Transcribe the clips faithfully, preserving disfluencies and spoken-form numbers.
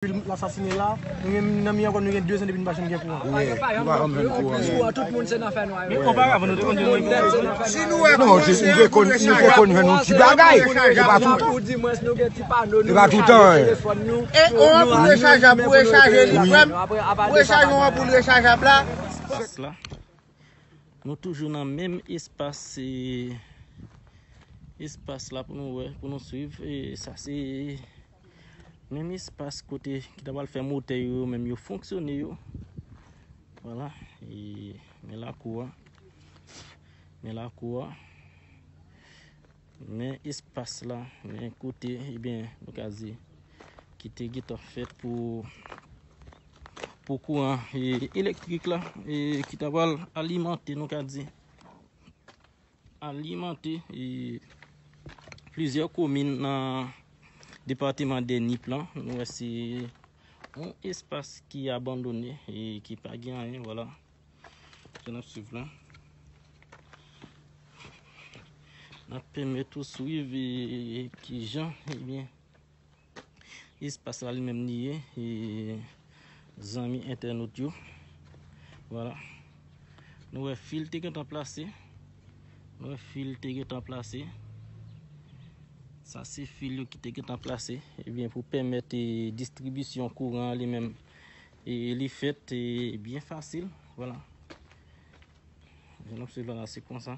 Depi l asasine la, nou menm nan Miramar nou gen de zan depi nou pa janm gen kouran. Wi, nou pa janm jwenn kouran. Plis kouran, tout moun se nan fè nwa. Wi. Oparava nou te konn jwenn kouran. Si nou wè pou nou chanje kouran, nou te konn jwenn yon ti bagay. Se pa toutan. Ou di mwens nou gen ti pano nou, nou chaje telefòn nou. E on an pou rechajab, pou rechaje li frè m. Rechaj on an pou rechajab la. Espas la. Nou toujou nan menm espas, espas la pou nou wè, pou nou swiv. E sa se menm espas kote ki ta pral fè motè yo, menm yo fonksyone yo. Vwala, e men lakou a. Men lakou a. Men espas la, men kote, ebyen, nou ka di, ki te gentan fèt pou, pou kouran e, elektrik la, e ki ta pral alimante, nou ka di, alimante e, plizyè komin nan depatman de Nip lan. Nou wè se yon espas ki abandone e ki pa gen anyen, vwala. Jan n ap swiv la. N ap pèmèt ou swiv e, e, kijan, ebyen, espas la li menm li ye, e, zanmi entènot yo. Vwala. Nou wè fil te gentan plase. Nou wè fil te gentan plase. Sa se fil yo ki te gentan plase, ebyen, pou pèmèt e, distribisyon kouran an li menm. E li fèt e, byen fasil. Vwala. Jan n ap swiv la, la, se konsa.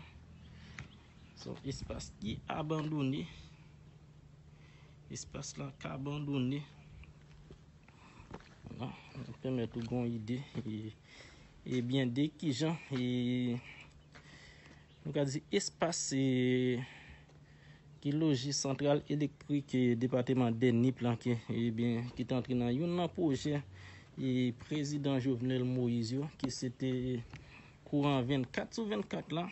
Se yon espas ki abandone. Espas la ka abandone. Vwala, nou pèmèt ou gon ide. E, ebyen, de kijan, e, nou ka di espas, e, ki loje santral elektrik, e, depatman de Nip lan, ki, ebyen, ki te antre nan youn nan pwojè, e, prezidan Jovenel Moïse yo, ki se te kouran vennkat sou vennkat la,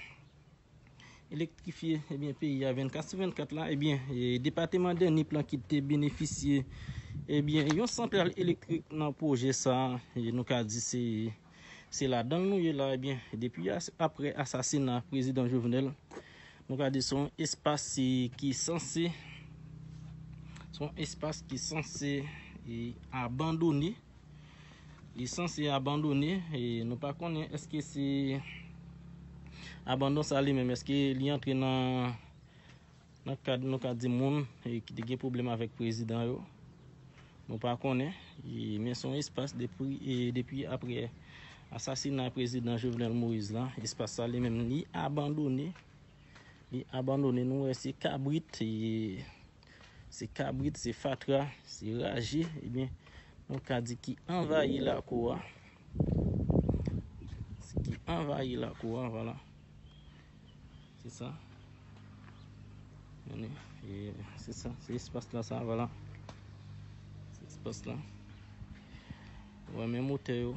elektrifye, ebyen, peyi a vennkat sou vennkat la, ebyen, e, depatman de Nip lan ki te benefisye, ebyen, yon santral elektrik nan pwojè sa a, e, nou ka di se, se ladan l nou ye la, ebyen, depi as-, apre asasina prezidan Jovenel, nou ka di se yon espas, e, ki sanse, se yon espas ki sanse, e, abandone. Li sanse abandone, e nou pa konnen èske se abandon sa li menm, èske li antre nan, nan kad, nou ka di, moun, e, ki te gen pwoblèm avèk prezidan yo. Nou pa konnen, e, men se yon espas depi, e, depi apre asasina prezidan Jovenel Moïse la, espas sa li menm li abandone. Li abandone, nou wè se kabrit, e, se kabrit, se fatra, se raje, ebyen, nou ka di ki anvayi lakou a. Ki anvayi lakou a, vwala. Se sa. Gade, e, se sa, se espas la sa, vwala. Se espas la. Ou wè men motè yo.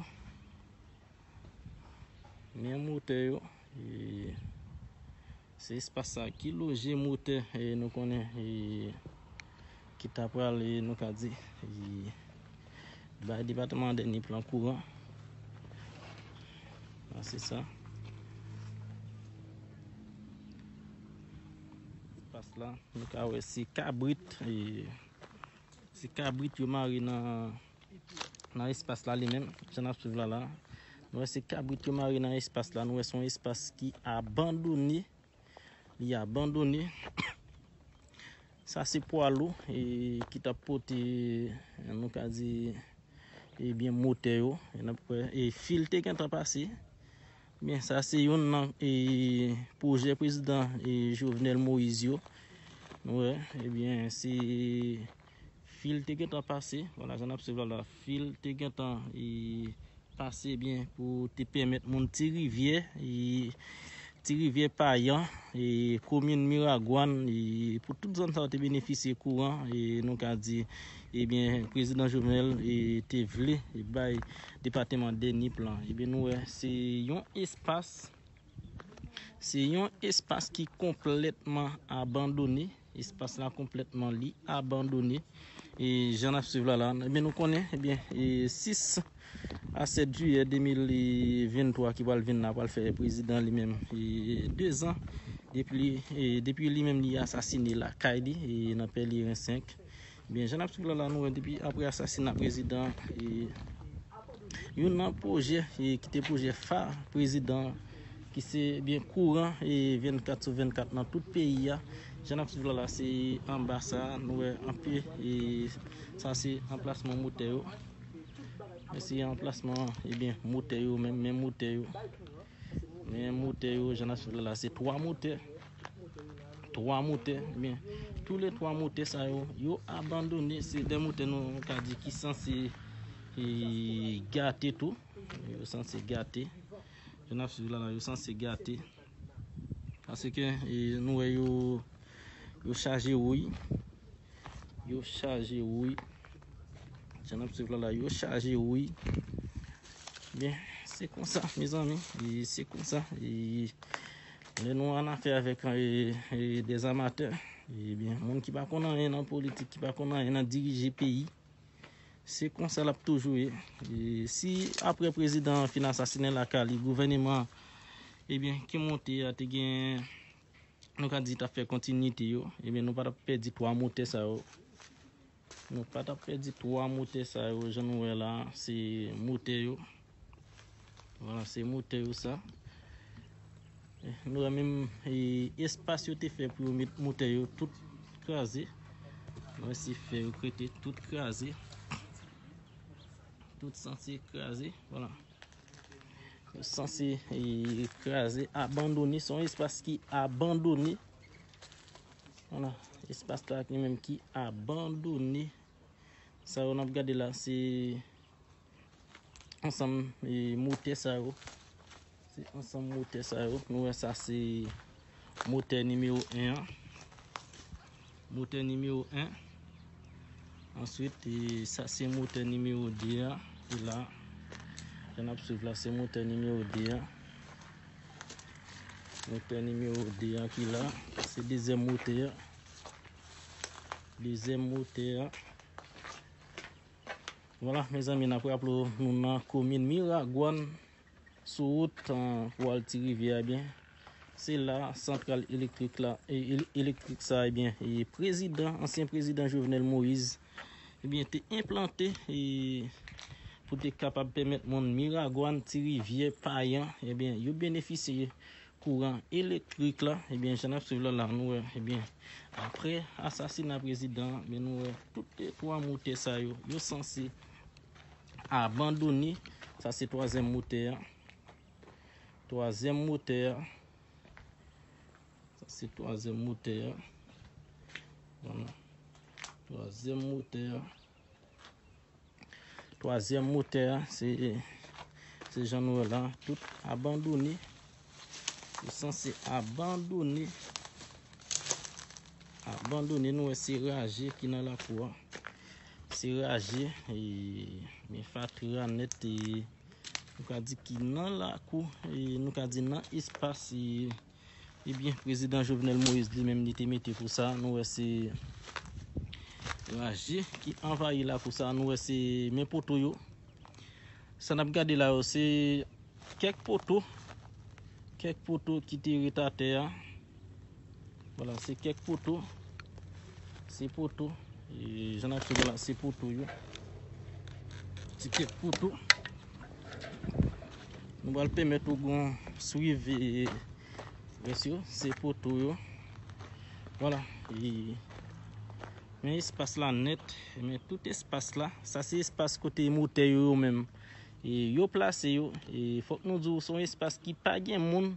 Men motè yo. E, se espas sa ki loje motè, e, nou konnen, e, ki ta pral, e, nou ka di, e, bay depatman de Nip lan kouran. A, se sa. Espas la, nou ka wè se kabrit, e, se kabrit yo mare nan, nan espas la li menm, jan n ap swiv la la. Nou wè se kabrit yo mare nan espas la, nou wè se yon espas ki abandone. Li abandone. Sa se pwa lou, e, ki t ap pote, nou ka di, ebyen, motè yo. E n ap wè, e, fil te gentan pase. Ebyen, sa se youn nan, e, pwojè prezidan, e, Jovenel Moïse yo. Nou wè, ebyen, se fil te gentan pase. Vwala, jan n ap swiv la la, fil te gentan, e, pase, ebyen, pou te pèmèt moun Ti Rivyè, e, Ti Rivyè Payan, e, komin Miragwàn, e, pou tout zòn sa yo te benefisye kouran, e, nou ka di, ebyen, prezidan Jovenel, e, te vle, e, bay depatman de Nip lan. Ebyen, nou wè, se yon espas, se yon espas ki konplètman abandone. Espas la konplètman li abandone. E jan n ap swiv la la, ebyen, nou konnen, ebyen, e sis a sèt jiyè de mil venntwa ki pral vin la pral fè prezidan li menm, e, de zan depi li, e, depi li menm li asasine lakay li, e, nan Pèleren senk. Byen, jan n ap swiv la, la, nou wè depi apre asasina prezidan, e, youn nan pwojè, e, ki te pwojè fa prezidan, ki se, byen, kouran, e, vennkat sou vennkat nan tout peyi a. Jan n ap swiv la, la, se anba sa, nou wè anpil, e, sa se anplasman motè yo. Men se anplasman, ebyen, motè yo, men, men motè yo. Men motè yo, jan n ap swiv la, la, se twa motè. Twa motè, ebyen, tou le twa motè sa yo, yo abandone. Se de motè nou ka di ki sanse, e, gate tou. Yo sanse gate. Jan n ap swiv la, la, yo sanse gate. Paske, e, nou wè yo, yo chaje wouy. Yo chaje wouy. Jan n ap swiv la, la, yo chaje wouy. Byen, se konsa, mezanmi. E se konsa. E lè nou an afè avèk, e, e, dèzamatè, ebyen, moun ki pa konn anyen nan politik, ki pa konn anyen nan dirije peyi, se konsa l ap toujou ye. E si apre prezidan an fin asasinen lakay li, gouvèneman an, ebyen, ki monte a te gen, nou ka di, t ap fè kontinite yo, ebyen, nou pa t ap pèdi twa motè sa yo. Nou pa t ap pèdi twa motè sa yo, jan nou wè la, se motè yo. Vwala, se motè yo sa. E, nou wè menm, e, espas yo te fè pou yo met motè yo, tout kraze. Nou wè se fè yo krete, tout kraze. Tout sanse kraze, vwala. Yo sanse, e, kraze, abandone. Se yon espas ki abandone. Vwala, espas la li menm ki abandone. Sa yo n ap gade la, se ansanm, e, motè sa yo. Se ansanm motè sa yo. Nou wè sa se motè nimewo en an. Motè nimewo en. Answit, e, sa se motè nimewo de a. Ki la. Jan n ap swiv la, se motè nimewo de a. Motè nimewo de a ki la. Se dezyèm motè a. Dezyèm motè a. Vwala, mezanmi, n ap raple nou nan komin Miragwàn, sou wout, e, pou al Ti Rivyè, ebyen, se la santral elektrik la, e, ele-, elektrik sa, ebyen, e prezidan, ansyen prezidan Jovenel Moïse, ebyen, te enplante, e pou te kapab pèmèt moun Miragwàn, Ti Rivyè, Payan, ebyen, yo benefisye kouran elektrik la, ebyen, jan n ap swiv la, la, nou wè, ebyen, apre asasina prezidan an, ebyen, nou wè tout le twa motè sa yo, yo sanse abandone. Sa se twazyèm motè a. Twazyèm motè a. Sa se twazyèm motè a. Vwala. Twazyèm motè a. Twazyèm motè a, se, se jan nou wè la, tout abandone. Yo sanse abandone. Abandone, nou wè se raje ki nan lakou a. Se raje, e, men fatra nèt, e, nou ka di ki nan lakou, e, nou ka di nan espas, e, Ebyen, prezidan Jovenel Moïse li menm li te mete pou sa. Nou wè se raje ki anvayi lakou sa. Nou wè se men poto yo. Sa n ap gade la yo, se kèk poto. Kèk poto ki te ret atè a. Vwala, se kèk poto. Se poto. E, jan n ap swiv la, se poto yo. Se kèk poto. Nou pral pèmèt ou gon swiv, e, rès yo, se poto yo. Vwala. E, men espas la nèt, men tout espas la, sa se espas kote motè yo, yo menm. E, yo plase yo. E, fòk nou di w, se yon espas ki pa gen moun,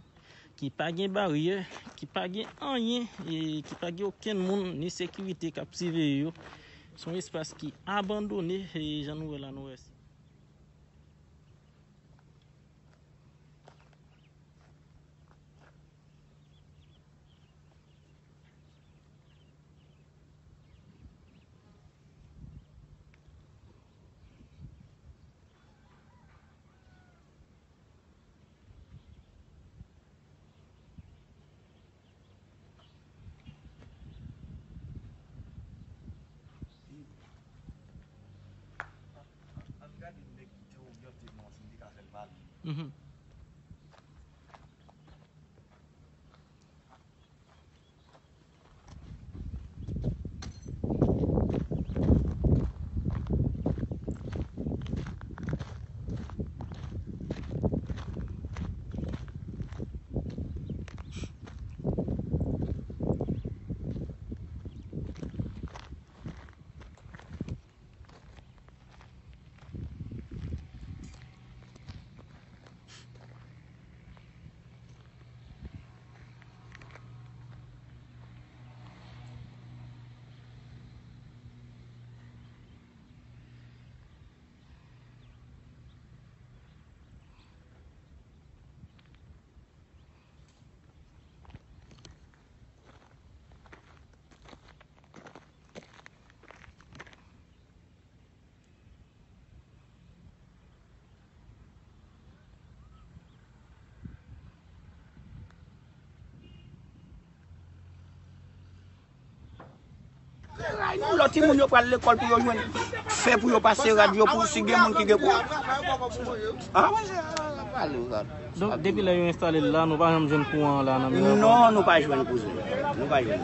ki pa gen baryè, ki pa gen anyen, e ki pa gen okenn moun, ni sekirite k ap siveye yo. Se yon espas ki abandone, e jan nou wè la, nou wè. Ann gade nèg ki te oryante nou an, si n te ka fè l pale. Mhm. Lòt timoun yo pral lekòl pou yo jwenn fè pou yo pase rad yo pou si gen moun ki gen pou. Ah, mwen se pale rad. Donk, depi lè yo enstale l la, nou pa janm jwenn kouran an la nan Miramar? Non, nou pa jwenn kouran. Nou pa jwenn.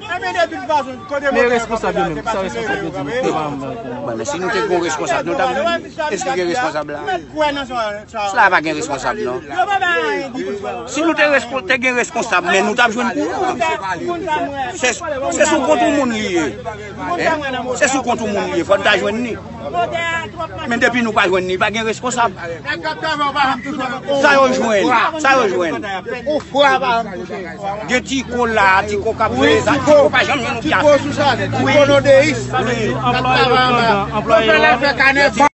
Men responsab yo menm, kisa responsab yo di nou? Kisa pa janm jwenn kouran? Bon, men si nou te gen responsab, nou t ap jwenn. Èske gen responsab la? Sa pa gen responsab, non. Si nou te, respon- te gen responsab, men nou t ap jwenn kouran. Se, se sou kont yon moun li ye. Hein? Se sou kont yon moun li ye. Fò n ta jwenn li. Men depi nou pa jwenn li, pa gen responsab. Sa yo jwenn. Sa yo jwenn. Gen ti ko la, ti ko k ap jere sa, ti ko pa janm jwenn yon pyas. Wi. Anplwaye yo pandan, anplwaye yo.